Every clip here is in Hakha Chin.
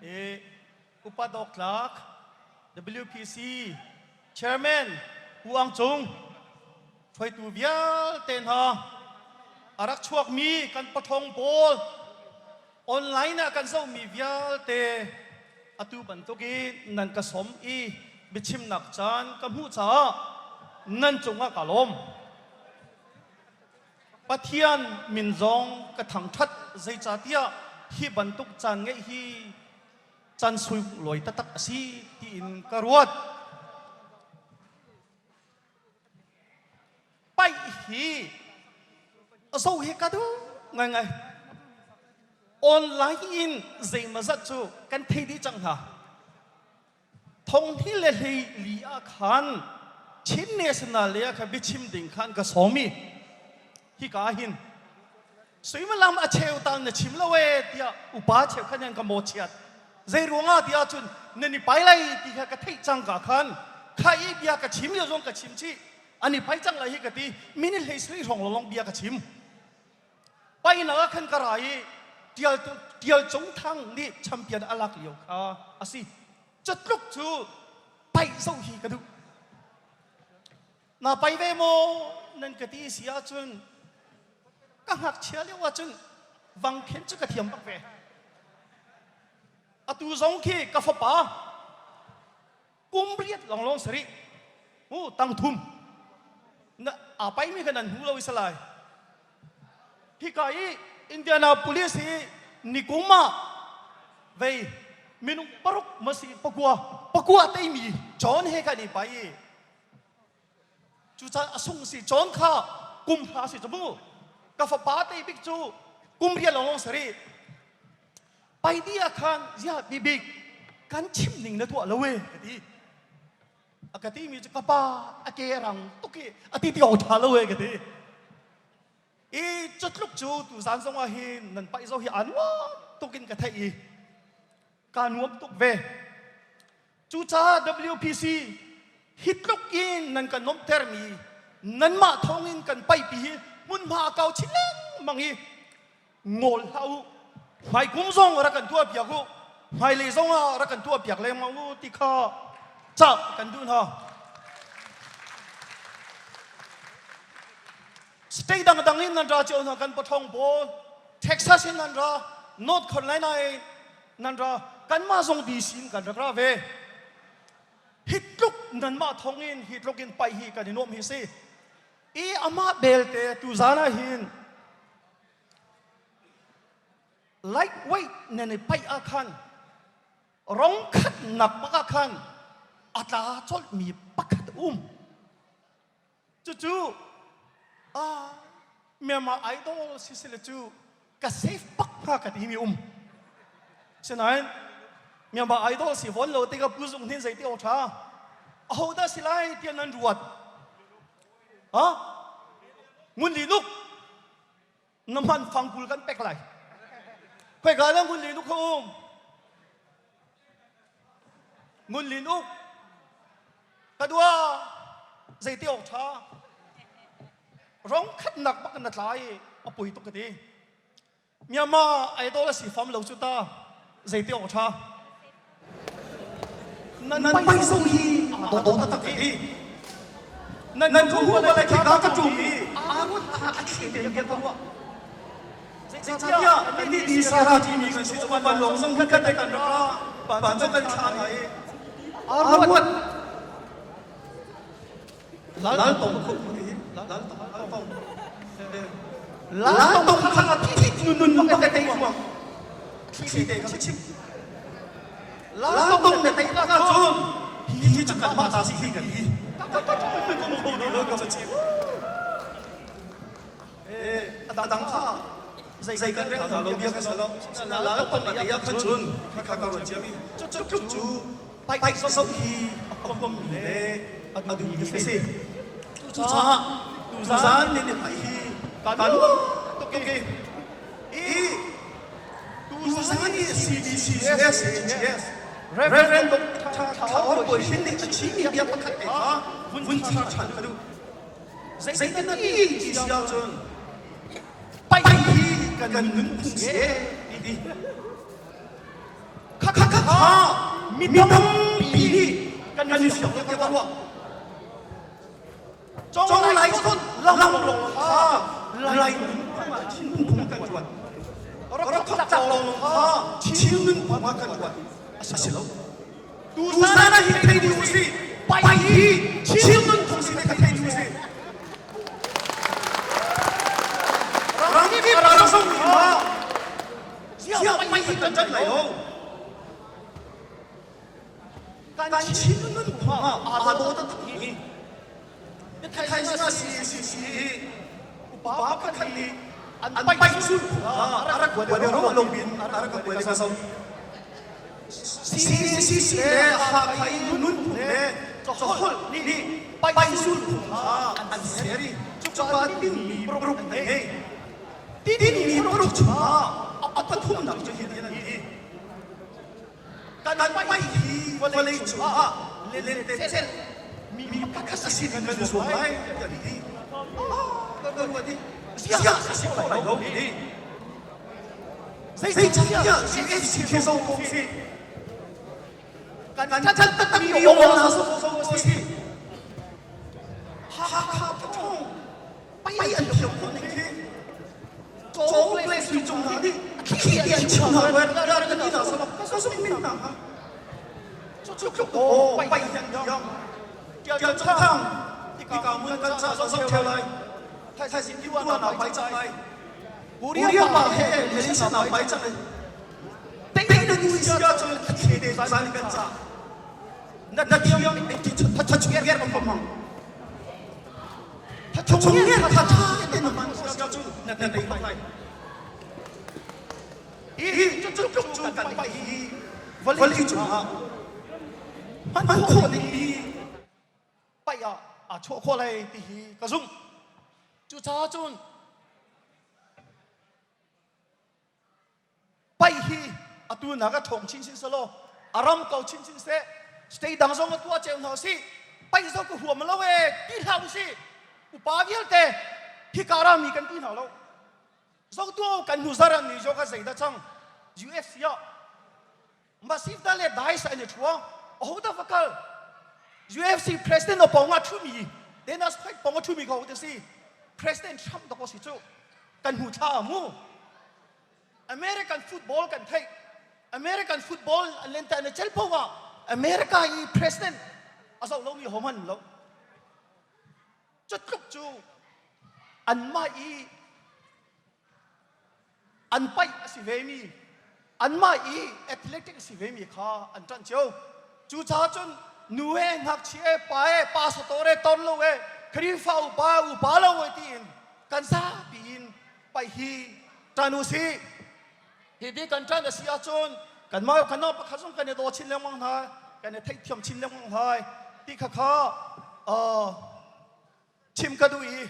I upat awk tlak WPC Chairman Pu Ang Cung hruaitu vialte hna a rak chuakmi kan pathong pawl online ah kan zohmi vialte atu bantuk in nan ka som i biachimnak caan ka hmuh caah nan cungah ka lawm. Pathian min zong ka thangṭhat zeicahtiah hi bantuk caan ngeih hi caan sunglawi taktak a si tiin ka ruat. Paih hi a zo hi ka duh ngaingai. Online in zeimawzat cu kan thei dih cang hna. Thong hi le hlei li ah khan Chin National lei ah khan biachim ding khan ka sawm i hika ah hin suimilam a cheu tal na chim lo ee tiah upa cheu khan an ka mawchiat. Zei ruangah tiah cun nan i pai lai ti kha ka theih cang ka khan kha i bia ka chim lio zong ka chim chih an i pai cang lai hi ka ti minute hlei sui hrawng lawng bia ka chim. Painak ah khan ka ra i Tial, Tial Cung Thang nih champion a lak lio kha a si. Catluk cu paih zoh hi ka duh. Na pai ve maw nan ka ti si ahcun ka ngakchia lio ahcun vangkhen cu ka thiam bak ve. Atu zong khi ka fapa kum riat lawnglawng sarih mu tang thum na aa paimi kha nan hmu lo i salai hika i Indianapolis hi nikum ah vei minung paruk masi pakua pakua teimi John he kan i pai i cucaah a sung si John kha kum hla si cu mu ka fapa te bik cu kum riat lawnglawng sarih Paidi ah khan ziah bibik kan chim ning na tuah lo e ka ti. A ka ti mi cu ka pa a ke rang tuk i a ti ti awk ṭha lo e ka ti. I cutluk cu tuzan zong ah hin nan paih zo hi aa nuam tuk in ka theih i kaa nuam tuk ve. Cucaah WPC hi tluk in nan kan nuamhtermi nanmah thawngin kan paihpi hi hmunhma a kau chin lengmang i ngol hlah u hmaikum zong rak kan tuah piak u hmailei zong ah rak kan tuah piak lengmang u ti kha cah kan duh hna state dangdang in nan ra cio hna kan pathong pawl Texas in nan ra North Carolina in nan ra kanmah zong DC in kan rak ra ve hi tluk nanmah thong in hi tluk in pai hi kan i nuam hi si i amah belte tuzan ah hin Lightweight nan i paih ah khan rong khatnak bak ah khan a tla colhmi pakhat a um. Cucu ah Myanmar Idol sisile cu ka safe bak hnga ka timi um. Sinain Myanmar Idol si fawn lo tikah Pu Zung Hnin zei ti awk ṭha. Ahodah si lai tiah nan ruat? Ha? Ngun Li Nuk na hman fangkul kan pek lai khoika dah ngun lin uk kha um ngun lin uk ka dua zeiti awk ṭha rong khatnak bak na tla i a pui tuk ka ti Myanmar idol a si fam lo cu ta zeiti awk ṭha nan pai zong hi aa dawh taktak i nan thu hua lai khi ka ṭum i aa ruat a thli te kan ruah zeicahtiah kan nih di sara timi kan si cu vanlawng zong kan kan kan rak ra van zong kan thla i aa ruat Lal tong kho ti lal tong lal tong lal tong kha thi nun nun ka tei huang thi te ka chim lal tong na tei ka chun hi hi chu kan ma ta si hi kan hi ka ka ka ko mo do ka chim eh adang kha zai zai kan reng lo bia ka salo na lal tong na tei khan chun kha ka ron chiami chu chu chu paih sawsawh hi a kom le a duhmi a si. Cucaah tuzaan nan i paih hi kaa nuam tuk i i tuzaan i CBCS GS Reverend Dr. Thla Bawi Hrin nih a chimmi bia pakhat te kha vun chim ṭhan ka duh. Zeitin na ti ti si ahcun paih hi kan nunphung si ti. Khakha. Mi tampi nih kan i siang tiah ka ruah. Cong lai cun lam lawng kha lai nunphung ah Chin nunphung kan ṭuan. Rak thok lawng kha Chin nunphung ah kan ṭuan. A si lo. Tuzan ah hin thei ding usih. Pai hi Chin nunphung si kan thei ding usih. Ramkip a rak zong ma ziah pai hi kan ṭan lai lo. Kan Chin nunphung ah aa daw taktak mi thaizing ah CCC upa pakhat nih an paih zulphung kha a rak kuat ro lo in a rak kuat ka zoh. CCC le Hakha i nunphung le caholh nih paih zulphung kha an ser i cuka tinmi paruk an ngei. Tinmi paruk chungah a pathumnak cu hitin an ti. Kan paih hi vawlei cungah lentecelh mi pakhat a si ding kan zuam lai tiah an ti. Kan ruat i ziah a si kho lai lo ti. Zeicahtiah CAC khi zo ko si. Kan can taktakmi aw na zo ko si. Hakha pathong pai an thiam khawh ning khi cawng le sui cung hna nih khi ti an chim hna wen kan ti hna sama ka sum min hna ha cu tluk aw pai hian thiam tial chung thang tika mun kan cha zo zo theo lai thai sin ti wa na pai chang lai Korea pa he Malaysia na pai chang lai tei na nu sia chu thi de zan kan cha na thiam ti tha chu ger pa mang Thachung nge tha tha te na man sia cu na tei bak lai. Hi cu tluk cu kan pai hi vawlei cungah hman khawh ding mi paih ah aa chuah khawh lai ti hi ka zumh. Cucaah cun Paih hi atu nak a ṭhawng chinchin selaw a ram ko chinchin seh state dang zong a tuah cio hna usih paih zong ka huam lo ee ti hlah usih upa vialte hika rami kan ti hna lo zotu kan hnu zar an ni jo ka zei dah cang UFC ah Masifta le Dais an i ṭhua aho dah va kal UFC president a pawng ah ṭhumi Dana White pawng a ṭhumi ko te si President Trump dah ko si cu kan hnu thla mu American football kan theih American football an len ta na cel po ah America i president a zoh lomi ho hman lo cu tluk cu anmah i an paih a si ve mi anmah i athletic a si ve mi kha an ṭanh cio cucaah cun nu he ngakchia he pa he pa sator he ton lo he Khrihfa upa upa lo he tiin kan zapi in paih hi ṭan u sih hi ti kan ṭan a si ahcun kanmah kan pakhat zong kan i daw chin lengmang hna kan i theihthiam chin lengmang lai ti kha kha chim ka duh i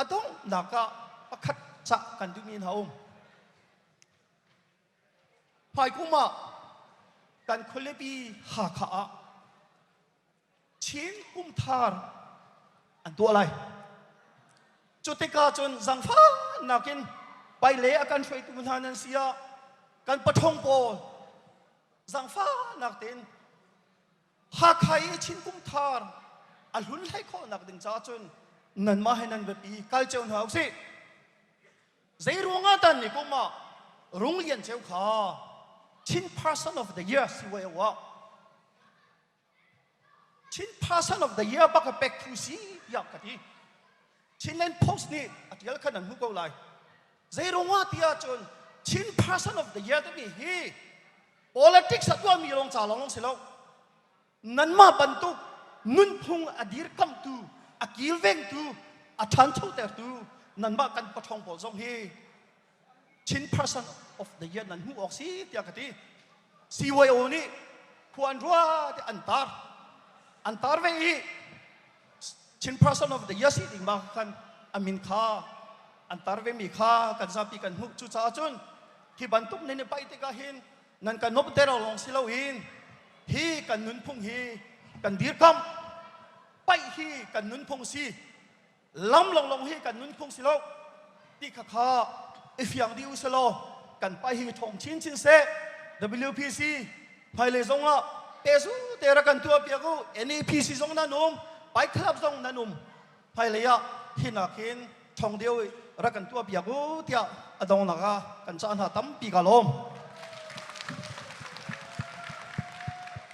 a donghnak ah pakhat cah kan duhmi hna um hmaikum ah kan khualipi Hakha ah Chin kumthar an tuah lai. Cu tikah cun zangfahnak in paile a kan hruaitu hna nan si ah kan paṭhong pawl zangfahnak tein Hakha i Chin kumthar a hlun hlei khawhnak ding caah cun nanmah he nan biapi kal cio hna usih. Zei ruangah dah ni kum ah Rung Lian Ceu kha Chin Person of the Year si wai ah Chin Person of the Year bak a pek thu si tiah ka ti. Chinland Post nih a tial khan an hmu ko lai. Zei ruangah ti ahcun Chin Person of the Year timi hi politics a tuahmi lawng ca lawng si lo. Nanmah bantuk nunphung a dirkamhtu, a kilvengtu, a ṭhanchotertu nanmah kan paṭhawng pawl zong hi Chin Person of the Year nan hmuh awk si tiah ka ti. CYO nih khua an rua ti an tar. An tar ve i Chin Person of the Year si ding ma khan a min kha an tar ve mi kha kan zapi kan hmuh cucaah cun hi bantuk nan i paih tikah hin nan kan nop ter lawng si loin hi kan nunphung hi kan dirkamh paih hi kan nunphung si lam longlong hi kan nunphung si lo ti kha kha i fiang dih u selaw kan pai hi ṭhawng chinchin seh WPC. Hmailei zongah pezu te rak kan tuah piak u. NAPC zong nan um, Pai Club zong nan um. Hmailei ah hinak hin ṭhong deuh rak kan tuah piak u tiah a dongnak ah kan cah hna. Tampi ka lawm.